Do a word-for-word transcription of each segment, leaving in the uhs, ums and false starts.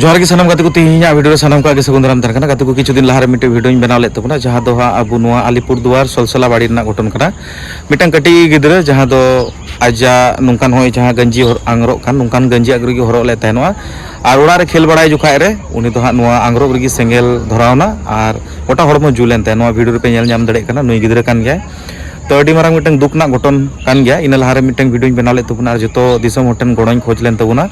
ᱡᱚᱦᱟᱨ ᱜᱮ ᱥᱟᱱᱟᱢ ᱜᱟᱛᱮ ᱠᱚ, ᱛᱮᱦᱮᱧᱟᱜ ᱵᱷᱤᱰᱤᱭᱳ ᱨᱮ ᱥᱟᱱᱟᱢ ᱠᱚᱣᱟᱜ ᱜᱮ ᱥᱟᱹᱜᱩᱱ ᱫᱟᱨᱟᱢ ᱛᱟᱦᱮᱱ ᱠᱟᱱᱟ᱾ ᱜᱟᱛᱮ ᱠᱚ, ᱠᱤᱪᱷᱩ ᱫᱤᱱ ᱞᱟᱦᱟ ᱨᱮ ᱢᱤᱫᱴᱮᱱ ᱵᱷᱤᱰᱤᱭᱳᱧ ᱵᱮᱱᱟᱣ ᱞᱮᱫ ᱛᱟᱵᱚᱱᱟ, ᱡᱟᱦᱟᱸ ᱫᱚ ᱦᱟᱸᱜ ᱟᱵᱚ ᱱᱚᱣᱟ ᱟᱞᱤᱯᱩᱨ ᱫᱩᱣᱟᱨ ᱥᱚᱞᱥᱚᱞᱟ ᱵᱟᱲᱤ ᱨᱮᱱᱟᱜ ᱜᱷᱚᱴᱚᱱ ᱠᱟᱱᱟ᱾ ᱢᱤᱫᱴᱟᱝ ᱠᱟᱹᱴᱤᱡ ᱜᱤᱫᱽᱨᱟᱹ, ᱡᱟᱦᱟᱸ ᱫᱚ ᱟᱡᱟᱜ ᱱᱚᱝᱠᱟᱱ ᱦᱚᱸᱜᱼᱚᱭ ᱡᱟᱦᱟᱸ ᱜᱟᱸᱡᱤ ᱦᱚᱨ-, ᱟᱝᱨᱚᱜ ᱠᱟᱱ, ᱱᱚᱝᱠᱟᱱ ᱜᱟᱸᱡᱤ ᱟᱜᱽᱨᱚ ᱜᱮ ᱦᱚᱨᱚᱜ ᱞᱮᱫ ᱛᱟᱦᱮᱱᱚᱜᱼᱟ᱾ ᱟᱨ ᱚᱲᱟᱜ ᱨᱮ ᱠᱷᱮᱞ ᱵᱟᱲᱟᱭ ᱡᱚᱠᱷᱟᱡ ᱨᱮ ᱩᱱᱤ ᱫᱚ ᱦᱟᱸᱜ ᱱᱚᱣᱟ ᱟᱝᱨᱚᱵ ᱨᱮᱜᱮ ᱥᱮᱸᱜᱮᱞ ᱫᱷᱚᱨᱟᱣ ᱮᱱᱟ ᱟᱨ ᱜᱚᱴᱟ ᱦᱚᱲᱢᱚ ᱡᱩᱞ ᱮᱱ ᱛᱟᱭᱟ᱾ ᱱᱚᱣᱟ ᱵᱷᱤᱰᱤᱭᱳ ᱨᱮᱯᱮ ᱧᱮᱞ ᱧᱟᱢ ᱫᱟᱲᱮᱭᱟᱜ ᱠᱟᱱᱟ, ᱱᱩᱭ ᱜᱤᱫᱽᱨᱟᱹ ᱠᱟᱱ ᱜᱮᱭᱟᱭ᱾ ᱛᱚ, ᱟᱹᱰᱤ ᱢᱟᱨᱟᱝ ᱢᱤᱫᱴᱟᱝ ᱫᱩᱠ ᱨᱮᱱᱟᱜ ᱜᱷᱚᱴᱚᱱ ᱠᱟᱱ ᱜᱮᱭᱟ᱾ ᱤᱱᱟᱹ ᱞᱟᱦᱟᱨᱮ ᱢᱤᱫᱴᱟᱝ ᱵᱷᱤᱰᱤᱭᱳᱧ ᱵᱮᱱᱟᱣ ᱞᱮᱫ ᱛᱟᱵᱚᱱᱟ ᱟᱨ ᱡᱚᱛᱚ ᱫᱤᱥᱚᱢ ᱦᱚᱲ ᱴᱷᱮᱱ ᱜᱚᱲᱚᱧ ᱠᱷᱚᱡᱽ ᱞᱮᱱ ᱛᱟᱵᱚᱱᱟ᱾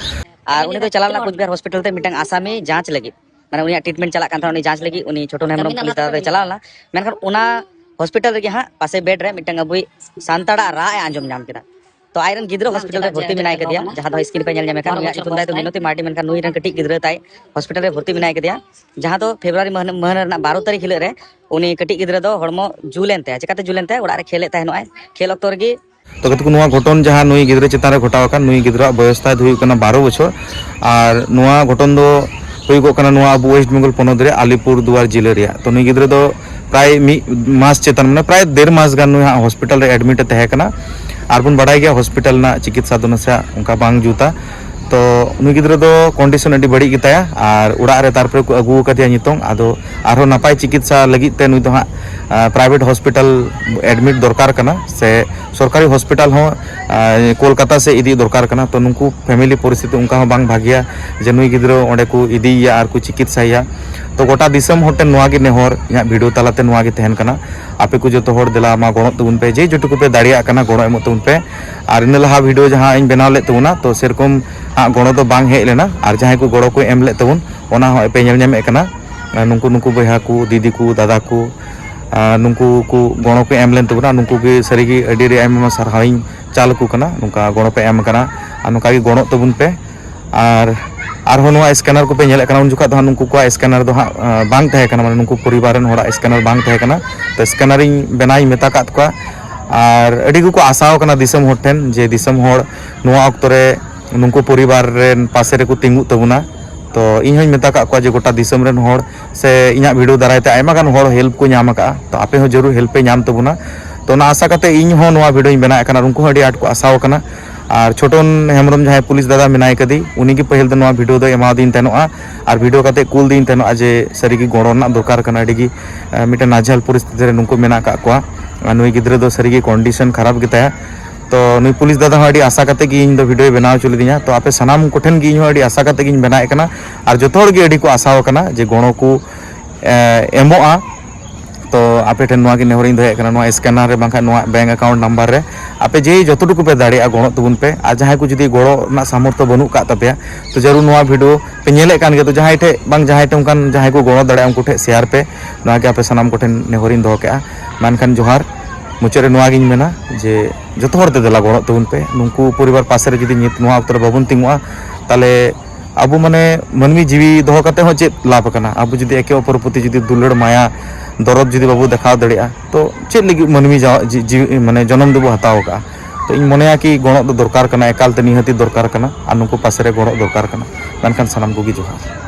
ᱟᱨ ᱩᱱᱤ ᱫᱚ ᱪᱟᱞᱟᱣ ᱞᱮᱱᱟ ᱠᱳᱪᱵᱤᱦᱟᱨ ᱦᱚᱥᱯᱤᱴᱟᱞ ᱛᱮ ᱢᱤᱫᱴᱟᱝ ᱟᱥᱟᱢᱤ ᱡᱟᱸᱪ ᱞᱟᱹᱜᱤᱫ, ᱢᱟᱱᱮ ᱩᱱᱤᱭᱟᱜ ᱴᱨᱤᱴᱢᱮᱱᱴ ᱪᱟᱞᱟᱜ ᱠᱟᱱ ᱛᱟᱦᱮᱱᱟ, ᱩᱱᱤ ᱡᱟᱸᱪ ᱞᱟᱹᱜᱤᱫ ᱩᱱᱤ ᱪᱷᱳᱴᱳ ᱦᱮᱢᱵᱨᱚᱢ ᱯᱩᱞᱤᱥ ᱫᱟᱫᱟ ᱫᱚᱭ ᱪᱟᱞᱟᱣ ᱞᱮᱱᱟ᱾ ᱢᱮᱱᱠᱷᱟᱱ ᱚᱱᱟ ᱦᱚᱥᱯᱤᱴᱟᱞ ᱨᱮᱜᱮ ᱦᱟᱸᱜ ᱯᱟᱥᱮ ᱵᱮᱰ ᱨᱮ ᱢᱤᱫᱴᱟᱝ ᱟᱵᱚᱭᱤᱡ ᱥᱟᱱᱛᱟᱲᱟᱜ ᱨᱟᱜ ᱮ ᱟᱸᱡᱚᱢ ᱧᱟᱢ ᱠᱮᱫᱟ᱾ ᱛᱚ ᱟᱡᱨᱮᱱ ᱜᱤᱫᱽᱨᱟᱹ ᱦᱚᱥᱯᱤᱴᱟᱞ ᱨᱮ ᱵᱷᱚᱨᱛᱤ ᱢᱮᱱᱟᱭ ᱠᱟᱫᱮᱭᱟ, ᱡᱟᱦᱟᱸ ᱫᱚ ᱥᱠᱨᱤᱱ ᱯᱮ ᱧᱮᱞ ᱧᱟᱢᱮ ᱠᱟᱱ, ᱩᱱᱤᱭᱟᱜ ᱧᱩᱛᱩᱢ ᱛᱟᱭ ᱫᱚ ᱢᱤᱱᱚᱛᱤ ᱢᱟᱨᱰᱤ, ᱢᱮᱱᱠᱷᱟᱱ ᱱᱩᱭ ᱨᱮᱱ ᱠᱟᱹᱴᱤᱡ ᱜᱤᱫᱽᱨᱟᱹ ᱛᱟᱭ ᱦᱚᱥᱯᱤᱴᱟᱞ ᱨᱮ ᱵᱷᱚᱨᱛᱤ ᱢᱮᱱᱟᱭ ᱠᱟᱫᱮᱭᱟ, ᱡᱟᱦᱟᱸ ᱫᱚ ᱯᱷᱮᱵᱽᱨᱩᱣᱟᱨᱤ ᱢᱟᱹᱦᱱᱟᱹ-, ᱢᱟᱹᱦᱱᱟᱹ ᱨᱮᱱᱟᱜ ᱵᱟᱨᱚ ᱛᱟᱹᱨᱤᱠᱷ ᱦᱤᱞᱳᱜ ᱨᱮ ᱩᱱᱤ ᱠᱟᱹᱴᱤᱡ ᱜᱤᱫᱽᱨᱟᱹ ᱫᱚ ᱦᱚᱲᱢᱚ ᱡᱩᱞ ᱮᱱ ᱛᱟᱭᱟ᱾ ᱪᱮᱠᱟᱛᱮ ᱡᱩᱞ ᱮᱱ ᱛᱟᱭᱟ? ᱚᱲᱟᱜ ᱨᱮ ᱠᱷᱮᱞᱮᱫ ᱛᱟᱦᱮᱱᱚᱜᱼᱟᱭ, ᱠᱷᱮᱞ ᱚᱠᱛᱚ ᱨᱮᱜᱮ ᱛᱚ ᱜᱟᱛᱮ ᱠᱚ, ᱱᱚᱣᱟ ᱜᱷᱚᱴᱚᱱ ᱡᱟᱦᱟᱸ ᱱᱩᱭ ᱜᱤᱫᱽᱨᱟᱹ ᱪᱮᱛᱟᱱ ᱨᱮ ᱜᱷᱚᱴᱟᱣ ᱟᱠᱟᱱ, ᱱᱩᱭ ᱜᱤᱫᱽᱨᱟᱹᱣᱟᱜ ᱵᱚᱭᱚᱥ ᱛᱟᱭ ᱫᱚ ᱦᱩᱭᱩᱜ ᱠᱟᱱᱟ ᱵᱟᱨᱚ ᱵᱚᱪᱷᱚᱨ᱾ ᱟᱨ ᱱᱚᱣᱟ ᱜᱷᱚᱴᱚᱱ ᱫᱚ ᱦᱩᱭᱩᱜᱚᱜ ᱠᱟᱱᱟ ᱱᱚᱣᱟ ᱟᱵᱚ ᱳᱭᱮᱥᱴ ᱵᱮᱝᱜᱚᱞ ᱯᱚᱱᱚᱛ ᱨᱮ ᱟᱞᱤᱯᱩᱨ ᱫᱩᱣᱟᱨ ᱡᱤᱞᱟᱹ ᱨᱮᱭᱟᱜ᱾ ᱛᱚ ᱱᱩᱭ ᱜᱤᱫᱽᱨᱟᱹ ᱫᱚ ᱯᱨᱟᱭ ᱢᱤᱫ ᱢᱟᱥ ᱪᱮᱛᱟᱱ, ᱢᱟᱱᱮ ᱯᱨᱟᱭ ᱰᱮᱲ ᱢᱟᱥ ᱜᱟᱱ ᱱᱩᱭ ᱦᱟᱸᱜ ᱦᱚᱥᱯᱤᱴᱟᱞ ᱨᱮ ᱮᱰᱢᱤᱴ ᱮ ᱛᱟᱦᱮᱸ ᱠᱟᱱᱟ᱾ ᱟᱨ ᱵᱚᱱ ᱵᱟᱲᱟᱭ ᱜᱮᱭᱟ ᱦᱚᱥᱯᱤᱴᱟᱞ ᱨᱮᱱᱟᱜ ᱪᱤᱠᱤᱛᱥᱟ ᱫᱚ ᱱᱟᱥᱮᱭᱟᱜ ᱚᱱᱠᱟ ᱵᱟᱝ ᱡᱩᱛᱟ᱾ ᱛᱚ ᱱᱩᱭ ᱜᱤᱫᱽᱨᱟᱹ ᱫᱚ ᱠᱚᱱᱰᱤᱥᱚᱱ ᱟᱹᱰᱤ ᱵᱟᱹᱲᱤᱡ ᱜᱮᱛᱟᱭᱟ ᱟᱨ ᱚᱲᱟᱜ ᱨᱮ ᱛᱟᱨᱯᱚᱨᱮ ᱠᱚ ᱟᱹᱜᱩ ᱟᱠᱟᱫᱮᱭᱟ ᱱᱤᱛᱚᱝ᱾ ᱟᱫᱚ ᱟᱨᱦᱚᱸ ᱱᱟᱯᱟᱭ ᱪᱤᱠᱤᱛᱥᱟ ᱞᱟᱹᱜᱤᱫ ᱛᱮ ᱱᱩᱭ ᱫᱚ ᱦᱟᱸᱜ, ᱟ, ᱯᱨᱟᱭᱵᱷᱮᱴ ᱦᱚᱥᱯᱤᱴᱟᱞ ᱮᱰᱢᱤᱴ ᱫᱚᱨᱠᱟᱨ ᱠᱟᱱᱟ, ᱥᱮ ᱥᱚᱨᱠᱟᱨᱤ ᱦᱚᱥᱯᱤᱴᱟᱞ ᱦᱚᱸ, ᱟ, ᱠᱳᱞᱠᱟᱛᱟ ᱥᱮᱫ ᱤᱫᱤ ᱫᱚᱨᱠᱟᱨ ᱠᱟᱱᱟ᱾ ᱛᱚ ᱱᱩᱠᱩ ᱯᱷᱮᱢᱮᱞᱤ ᱯᱚᱨᱤᱥᱛᱷᱤᱛᱤ ᱚᱱᱠᱟ ᱦᱚᱸ ᱵᱟᱝ ᱵᱷᱟᱜᱮᱭᱟ ᱡᱮ ᱱᱩᱭ ᱜᱤᱫᱽᱨᱟᱹ ᱚᱸᱰᱮ ᱠᱚ ᱤᱫᱤᱭᱮᱭᱟ ᱟᱨ ᱠᱚ ᱪᱤᱠᱤᱛᱥᱟᱭᱮᱭᱟ᱾ ᱛᱚ ᱜᱚᱴᱟ ᱫᱤᱥᱚᱢ ᱦᱚᱲ ᱴᱷᱮᱱ ᱱᱚᱣᱟ ᱜᱮ ᱱᱮᱦᱚᱨ, ᱤᱧᱟᱹᱜ ᱵᱷᱤᱰᱤᱭᱳ ᱛᱟᱞᱟᱛᱮ ᱱᱚᱣᱟ ᱜᱮ ᱛᱟᱦᱮᱱ ᱠᱟᱱᱟ, ᱟᱯᱮ ᱠᱚ ᱡᱚᱛᱚ ᱦᱚᱲ ᱫᱮᱞᱟ ᱢᱟ ᱜᱚᱲᱚᱜ ᱛᱟᱵᱚᱱ ᱯᱮ, ᱡᱮ ᱡᱮᱴᱩᱠᱩ ᱯᱮ ᱫᱟᱲᱮᱭᱟᱜ ᱠᱟᱱᱟ ᱜᱚᱲᱚ ᱮᱢᱚᱜ ᱛᱟᱵᱚᱱ ᱯᱮ᱾ ᱟᱨ ᱤᱱᱟᱹ ᱞᱟᱦᱟ ᱵᱷᱤᱰᱤᱭᱳ ᱡᱟᱦᱟᱸ ᱤᱧ ᱵᱮᱱᱟᱣ ᱞᱮᱫ ᱛᱟᱵᱚᱱᱟ, ᱛᱚ ᱥᱮᱨᱚᱠᱚᱢ ᱦᱟᱸᱜ ᱜᱚᱲᱚ ᱫᱚ ᱵᱟᱝ ᱦᱮᱡ ᱞᱮᱱᱟ᱾ ᱟᱨ ᱡᱟᱦᱟᱸᱭ ᱠᱚ ᱜᱚᱲᱚ ᱠᱚ ᱮᱢ ᱞᱮᱫ ᱛᱟᱵᱚᱱ, ᱚᱱᱟ ᱦᱚᱸ ᱯᱮ ᱧᱮᱞ ᱧᱟᱢᱮᱫ ᱠᱟᱱᱟ᱾ ᱟᱨ ᱱᱩᱠᱩ, ᱱᱩᱠᱩ ᱵᱚᱭᱦᱟ ᱠᱚ, ᱫᱤᱫᱤ ᱠᱚ, ᱫᱟᱫᱟ ᱠᱚ, ᱟᱨ ᱱᱩᱠᱩ ᱠᱚ ᱜᱚᱲᱚ ᱠᱚ ᱮᱢ ᱞᱮᱱ ᱛᱟᱵᱚᱱᱟ, ᱱᱩᱠᱩ ᱜᱮ ᱥᱟᱹᱨᱤᱜᱮ ᱟᱹᱰᱤ ᱟᱹᱰᱤ ᱟᱭᱢᱟ ᱟᱭᱢᱟ ᱥᱟᱨᱦᱟᱣᱤᱧ ᱪᱟᱞ ᱟᱠᱚ ᱠᱟᱱᱟ, ᱱᱚᱝᱠᱟ ᱜᱚᱲᱚ ᱯᱮ ᱮᱢ ᱠᱟᱱᱟ᱾ ᱟᱨ ᱱᱚᱝᱠᱟ ᱜᱮ ᱜᱚᱲᱚᱜ ᱛᱟᱵᱚᱱ ᱯᱮ᱾ ᱟᱨ ᱟᱨᱦᱚᱸ ᱱᱚᱣᱟ ᱥᱠᱮᱱᱟᱨ ᱠᱚᱯᱮ ᱧᱮᱞᱮᱫ ᱠᱟᱱᱟ, ᱩᱱ ᱡᱚᱠᱷᱟᱜ ᱫᱚ ᱦᱟᱸᱜ ᱱᱩᱠᱩ ᱠᱚᱣᱟᱜ ᱥᱠᱮᱱᱟᱨ ᱫᱚ ᱦᱟᱸᱜ, ᱟᱸ, ᱵᱟᱝ ᱛᱟᱦᱮᱸ ᱠᱟᱱᱟ, ᱢᱟᱱᱮ ᱱᱩᱠᱩ ᱯᱚᱨᱤᱵᱟᱨ ᱨᱮᱱ ᱦᱚᱲᱟᱜ ᱥᱠᱮᱱᱟᱨ ᱵᱟᱝ ᱛᱟᱦᱮᱸ ᱠᱟᱱᱟ᱾ ᱛᱚ ᱥᱠᱮᱱᱟᱨᱤᱧ ᱵᱮᱱᱟᱣᱤᱧ ᱢᱮᱛᱟ ᱠᱟᱫ ᱠᱚᱣᱟ᱾ ᱟᱨ ᱟᱹᱰᱤ ᱜᱮᱠᱚ ᱟᱥᱟᱣ ᱠᱟᱱᱟ ᱫᱤᱥᱚᱢ ᱦᱚᱲ ᱴᱷᱮᱱ ᱡᱮ ᱫᱤᱥᱚᱢ ᱦᱚᱲ ᱱᱚᱣᱟ ᱚᱠᱛᱚ ᱨᱮ ᱱᱩᱠᱩ ᱯᱚᱨᱤᱵᱟᱨ ᱨᱮᱱ ᱯᱟᱥᱮ ᱨᱮᱠᱚ ᱛᱤᱸᱜᱩᱜ ᱛᱟᱵᱚᱱᱟ᱾ ᱛᱚ ᱤᱧ ᱦᱚᱸᱧ ᱢᱮᱛᱟ ᱠᱟᱜ ᱠᱚᱣᱟ ᱡᱮ ᱜᱚᱴᱟ ᱫᱤᱥᱚᱢ ᱨᱮᱱ ᱦᱚᱲ ᱥᱮ ᱤᱧᱟᱹᱜ ᱵᱷᱤᱰᱤᱭᱳ ᱫᱟᱨᱟᱭ ᱛᱮ ᱟᱭᱢᱟ ᱜᱟᱱ ᱦᱚᱲ ᱦᱮᱞᱯ ᱠᱚ ᱧᱟᱢ ᱟᱠᱟᱫᱼᱟ᱾ ᱛᱚ ᱟᱯᱮ ᱦᱚᱸ ᱡᱟᱹᱨᱩᱲ ᱦᱮᱞᱯ ᱯᱮ ᱧᱟᱢ ᱛᱟᱵᱚᱱᱟ᱾ ᱛᱚ ᱚᱱᱟ ᱟᱥᱟ ᱠᱟᱛᱮ ᱤᱧ ᱦᱚᱸ ᱱᱚᱣᱟ ᱵᱷᱤᱰᱤᱭᱳᱧ ᱵᱮᱱᱟᱣᱮᱫ ᱠᱟᱱᱟ ᱟᱨ ᱩᱱᱠᱩ ᱦᱚᱸ ᱟᱹᱰᱤ ᱟᱸᱴ ᱠᱚ ᱟᱥᱟᱣ ᱠᱟᱱᱟ᱾ ᱟᱨ ᱪᱷᱳᱴᱚᱱ ᱦᱮᱢᱵᱨᱚᱢ, ᱡᱟᱦᱟᱸᱭ ᱯᱩᱞᱤᱥ ᱫᱟᱫᱟ ᱢᱮᱱᱟᱭ ᱠᱟᱫᱮ, ᱩᱱᱤ ᱜᱮ ᱯᱟᱹᱦᱤᱞ ᱫᱚ ᱱᱚᱣᱟ ᱵᱷᱤᱰᱤᱭᱳ ᱫᱚᱭ ᱮᱢᱟᱣᱟᱫᱤᱧ ᱛᱟᱦᱮᱱᱚᱜᱼᱟ᱾ ᱟᱨ ᱵᱷᱤᱰᱤᱭᱳ ᱠᱟᱛᱮ ᱠᱩᱞ ᱫᱤᱧ ᱛᱟᱦᱮᱱᱚᱜᱼᱟ ᱡᱮ ᱥᱟᱹᱨᱤᱜᱮ ᱜᱚᱲᱚ ᱨᱮᱱᱟᱜ ᱫᱚᱨᱠᱟᱨ ᱠᱟᱱᱟ, ᱟᱹᱰᱤᱜᱮ, ᱮ, ᱢᱤᱫᱴᱮᱱ ᱱᱟᱡᱷᱟᱞ ᱯᱚᱨᱤᱥᱛᱷᱤᱛᱤ ᱨᱮ ᱱᱩᱠᱩ ᱢᱮᱱᱟᱜ ᱟᱠᱟᱫ ᱠᱚᱣᱟ᱾ ᱟᱨ ᱱᱩᱭ ᱜᱤᱫᱽᱨᱟᱹ ᱫᱚ ᱥᱟᱹᱨᱤᱜᱮ ᱠᱚᱱᱰᱤᱥᱚᱱ ᱠᱷᱟᱨᱟᱯ ᱜᱮᱛᱟᱭᱟ᱾ ᱛᱚ ᱱᱩᱭ ᱯᱩᱞᱤᱥ ᱫᱟᱫᱟ ᱦᱚᱸ ᱟᱹᱰᱤ ᱟᱥᱟ ᱠᱟᱛᱮ ᱜᱮ ᱤᱧ ᱫᱚ ᱵᱷᱤᱰᱤᱭᱳᱭ ᱵᱮᱱᱟᱣ ᱦᱚᱪᱚ ᱞᱤᱫᱤᱧᱟ᱾ ᱛᱚ ᱟᱯᱮ ᱥᱟᱱᱟᱢ ᱠᱚᱴᱷᱮᱱ ᱜᱮ ᱤᱧ ᱦᱚᱸ ᱟᱹᱰᱤ ᱟᱥᱟ ᱠᱟᱛᱮ ᱜᱤᱧ ᱵᱮᱱᱟᱣᱮᱫ ᱠᱟᱱᱟ, ᱟᱨ ᱡᱚᱛᱚ ᱦᱚᱲ ᱜᱮ ᱟᱹᱰᱤ ᱠᱚ ᱟᱥᱟᱣ ᱠᱟᱱᱟ ᱡᱮ ᱜᱚᱲᱚ ᱠᱚ, ᱮ, ᱮᱢᱚᱜᱼᱟ᱾ ᱛᱚ ᱟᱯᱮ ᱴᱷᱮᱱ ᱱᱚᱣᱟ ᱜᱮ ᱱᱮᱦᱚᱨᱤᱧ ᱫᱚᱦᱚᱭᱮᱫ ᱠᱟᱱᱟ, ᱱᱚᱣᱟ ᱥᱠᱮᱱᱟᱨ ᱨᱮ ᱵᱟᱝᱠᱷᱟᱱ ᱱᱚᱣᱟ ᱵᱮᱝᱠ ᱟᱠᱟᱣᱩᱱᱴ ᱱᱟᱢᱵᱟᱨ ᱨᱮ ᱟᱯᱮ ᱡᱮ ᱡᱚᱛᱚ ᱴᱩᱠᱩ ᱯᱮ ᱫᱟᱲᱮᱭᱟᱜᱼᱟ ᱜᱚᱲᱚ ᱛᱟᱵᱚᱱ ᱯᱮ᱾ ᱟᱨ ᱡᱟᱦᱟᱸᱭ ᱠᱚ ᱡᱩᱫᱤ ᱜᱚᱲᱚ ᱨᱮᱱᱟᱜ ᱥᱟᱢᱚᱨᱛᱷᱚ ᱵᱟᱹᱱᱩᱜ ᱟᱠᱟᱫ ᱛᱟᱯᱮᱭᱟ, ᱛᱚ ᱡᱟᱹᱨᱩᱲ ᱱᱚᱣᱟ ᱵᱷᱤᱰᱤᱭᱳ ᱯᱮ ᱧᱮᱞᱮᱫ ᱠᱟᱱ ᱜᱮᱭᱟ, ᱛᱚ ᱡᱟᱦᱟᱸᱭ ᱴᱷᱮᱱ ᱵᱟᱝ ᱡᱟᱦᱟᱸᱭ ᱴᱷᱮᱱ ᱚᱱᱠᱟᱱ ᱡᱟᱦᱟᱸᱭ ᱠᱚ ᱜᱚᱲᱚ ᱫᱟᱲᱮᱭᱟᱜᱼᱟ ᱩᱱᱠᱩ ᱴᱷᱮᱱ ᱥᱮᱭᱟᱨ ᱯᱮ᱾ ᱱᱚᱣᱟ ᱜᱮ ᱟᱯᱮ ᱥᱟᱱᱟᱢ ᱠᱚᱴᱷᱮᱱ ᱱᱮᱦᱚᱨᱤᱧ ᱫᱚᱦᱚ ᱠᱮᱜᱼᱟ᱾ ᱢᱮᱱᱠᱷᱟᱱ ᱡᱚᱦᱟᱨ, ᱢᱩᱪᱟᱹᱫ ᱨᱮ ᱱᱚᱣᱟ ᱜᱤᱧ ᱢᱮᱱᱟ ᱡᱮ ᱡᱚᱛᱚ ᱦᱚᱲ ᱛᱮ ᱫᱮᱞᱟ ᱜᱚᱲᱚᱜ ᱛᱟᱵᱚᱱ ᱯᱮ᱾ ᱱᱩᱠᱩ ᱯᱚᱨᱤᱵᱟᱨ ᱯᱟᱥᱮ ᱨᱮ ᱡᱩᱫᱤ ᱱᱤᱛ ᱱᱚᱣᱟ ᱚᱠᱛᱚ ᱨᱮ ᱵᱟᱵᱚᱱ ᱛᱤᱸᱜᱩᱜᱼᱟ, ᱛᱟᱦᱚᱞᱮ ᱟᱵᱚ ᱢᱟᱱᱮ ᱢᱟᱹᱱᱢᱤ ᱡᱤᱣᱤ ᱫᱚᱦᱚ ᱠᱟᱛᱮ ᱦᱚᱸ ᱪᱮᱫ ᱞᱟᱵᱷ ᱟᱠᱟᱱᱟ? ᱟᱵᱚ ᱡᱩᱫᱤ ᱮᱠᱮ ᱚᱯᱚᱨ ᱯᱨᱚᱛᱤ ᱡᱩᱫᱤ ᱫᱩᱞᱟᱹᱲ, ᱢᱟᱭᱟ, ᱫᱚᱨᱚᱫ ᱡᱩᱫᱤ ᱵᱟᱵᱚ ᱫᱮᱠᱷᱟᱣ ᱫᱟᱲᱮᱭᱟᱜᱼᱟ, ᱛᱚ ᱪᱮᱫ ᱞᱟᱹᱜᱤᱫ ᱢᱟᱹᱱᱢᱤ ᱡᱟ-, ᱡᱤ-, ᱡᱤᱣᱤ, ᱢᱟᱱᱮ ᱡᱚᱱᱚᱢ ᱫᱚᱵᱚ ᱦᱟᱛᱟᱣ ᱟᱠᱟᱫᱼᱟ? ᱛᱚ ᱤᱧ ᱢᱚᱱᱮᱭᱟ ᱠᱤ ᱜᱚᱲᱚ ᱫᱚ ᱫᱚᱨᱠᱟᱨ ᱠᱟᱱᱟ, ᱮᱠᱟᱞ ᱛᱮ ᱱᱤᱦᱟᱹᱛᱤ ᱫᱚᱨᱠᱟᱨ ᱠᱟᱱᱟ, ᱟᱨ ᱱᱩᱠᱩ ᱯᱟᱥᱮ ᱨᱮ ᱜᱚᱲᱚ ᱫᱚᱨᱠᱟᱨ ᱠᱟᱱᱟ᱾ ᱢᱮᱱᱠᱷᱟᱱ ᱥᱟᱱᱟᱢ ᱠᱚᱜᱮ ᱡᱚᱦᱟᱨ᱾